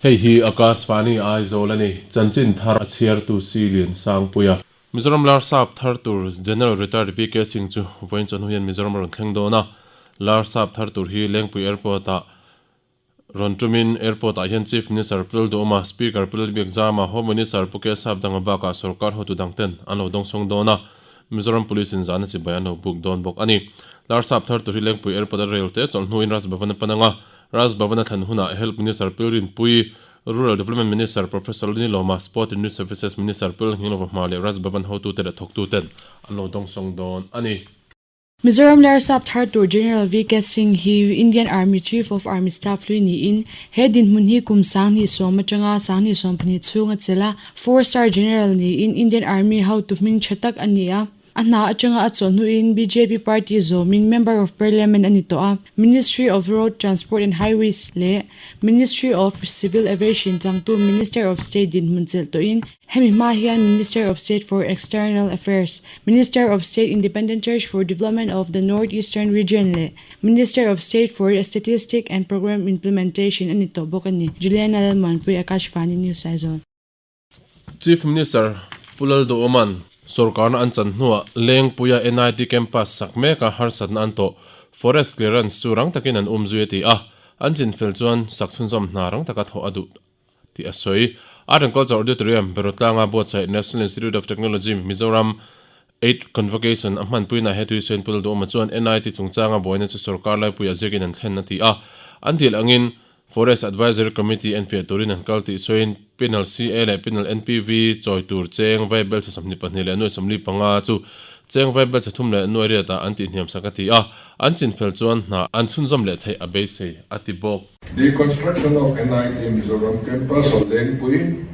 Hei hi Akashvani Aizawl a ni. Chanchin thar a chhiartu Si Lian Sangpuia. Mizoram Larsap thar tur General Retired VK Singh chu vawiin chawhnu hian Mizoram a rawn thleng dawn a. Larsap thar tur hi Lengpui Airport-ah Rawn tumin Airport ah hian Chief Minister Pu Lalduhawma, Speaker Pu Lalbiakzama, Home Minister Pu Kesap Danga bakah sorkar hotu dang ten an lo dawngsawng dawn a, Mizoram Police in zahna chibai an lo buk dawn bawk a ni. Larsap thar tur hi Lengpui Airport a rel te chawlh hnuin Raj Bhavan a pan ang a, Raj Bhavan a thlen hunah Health Minister Pu Rinpui, Rural Development Minister Professor Lalnilawma, Sport and Youth Services Minister Pu Lalnghinglova hma leh Raj Bhavan hotute leh thawktuten an lo dawngsawng dawn a ni. Mizoram Larsap thar tur General VK Singh hi Indian Army Chief of Army Staff hlui niin, he dinhmun hi kum 2010 atanga 2022 chhung a chelh a, four star general niin Indian Army hotu hming tha tak a ni a. A hna atanga a chawlh hnuin bjp party zawmin Member of Parliament a ni tawh a, Ministry of Road Transport and Highways leh Ministry of Civil Aviation changtu Minister of State dinhmun chelh tawhin Hemi hma hian Minister of State for External Affairs, Minister of State Independent Church for Development of the North Eastern Region leh Minister of State for Statistic and Programme Implementation a ni tawh bawk a ni, Juliana Lalmuanpui, Akashvani News Aizawl. Chief Minister Pu Lalduhawma'n sorkarna an chan hnuah Lengpuia NIT campus sak meka harsatna an tawh Forest Clearance chu rang takin an umzui a ti a, an chinfel chuan sak chhunzawm hna rang taka thawh a duh. tih a sawi. Art and Culture Auditorium, Berotlanga buatsaih National Institute of Technology, Mizoram Eighth Convocation a hmanpuinaah he tuisawiin Pu Lalduhawma chuan NIT chungchanga buaina chu sorkar laipui a ziakin an thlen a ti a. An dil angin Forest Advisory Committee enfiah turin an kal tih sawiin Penal CA leh Penal NPV chawi tur cheng vaibel chhe 22 leh nuai 45 chu cheng vaibel chhe thum leh nuai riatah an tihhniam sak a ti a. An chinfel chuan hna an chhunzawm leh theih a beisei a ti bawk. The construction of NIT Mizoram campus of Lengpui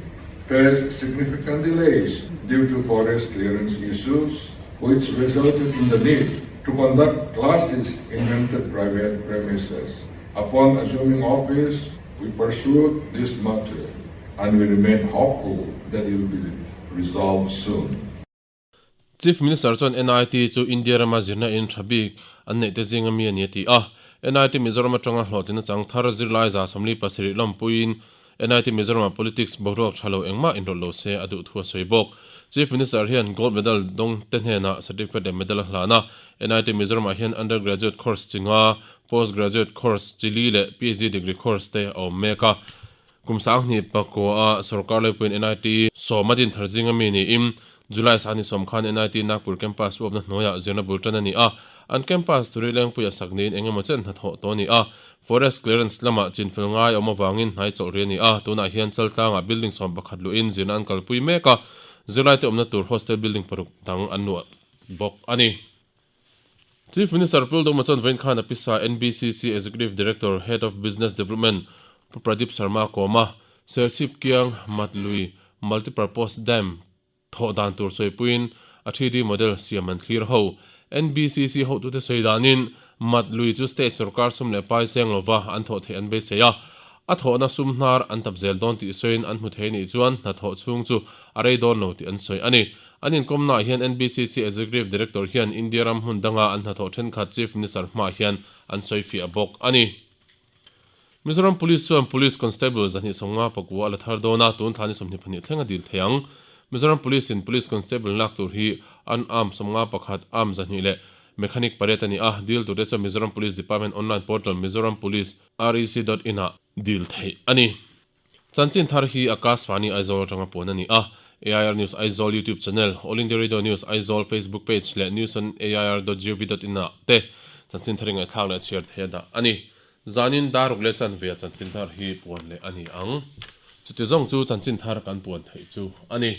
faced significant delays due to forest clearance issues which resulted in the need to conduct classes in rented private premises. Upon assuming office, we pursued this matter and we remain hopeful that it will be resolved soon. Chief Minister chuan NIT chu India rama zirna in tha bik an neih te zinga mi a ni a ti a. NIT Mizoram atanga hlawhtlinna chang thar zirlai 47 lawmpuiin NIT Mizoramah politics boruak tha lo engmah inrawlh lo se a duh thu a sawi bawk. Chief Minister hian Gold Medal dawng te hnenah certificate leh medal a hlan a. NIT Mizoramah hian undergraduate course chi nga, postgraduate course chi li leh PhD degree course te a awm mek a. Kum 2009 a sorkar laipuiin NIT sawm a din thar zinga mi niin July 20 khan NIT Nagpur campus uapna hnuaiah zirna bul tan a ni a, an campus turi lengpuia sak niin eng emaw chen hnathawh tawh a ni a. Forest clearance lamah chinfel ngai a awm avangin hnai chawlh ri a ni a, tunah hian Chaltlangah building 11 luhin zirna an kalpui mek a, zirlaite awmna tur hostel building paruk dang an luah bawk a ni. Chief Minister Pu Lalduhma chuan vawiin khan a pisa NBCC Executive Director, Head of Business Development Pu Pradeep Sharma a kawm a, Serchhip Kiang Matlui Multipurpose Dam thawh dan tur sawipuiin a 3D model siam an thlir ho. NBCC hotute sawi danin Matlui chu state sorkar sum leh pai seng lova an thawh theih an beisei a, a thawhna sum hnar an tap zel dawn tih sawiin an hmu thei nih chuan hnathawh chhung chu a rei dawn lo tih an sawi a ni. An inkawmnaah hian NBCC Executive Director hian India ram hmun danga an hnathawh thenkhat Chief Minister hmaah hian an sawifiah bawk a ni. Mizoram Police chuan Police Constable 259 a la thar dawn a, tun thla ni 22 thleng a dil thei ang. Mizoram Police in Police Constable lak tur hi an arm 51, arm 200 leh mechanic pariat a ni a, dil turte chuan Mizoram Police Department online portal Mizoram Police rec dot in ah dil theih a ni. Chanchin thar hi Akashvani Aizawl atanga puan a ni a, AIR News Aizawl YouTube channel, All India Radio News Aizawl Facebook page leh news on air dot gov dot in ah te chanchin thar i ngaihthlak leh chhiar thei a dah a ni. Zanin daruk leh chanve ah chanchin thar hi puan leh a ni ang. Chuti zawng chu chanchin thar kan puan theih chu a ni.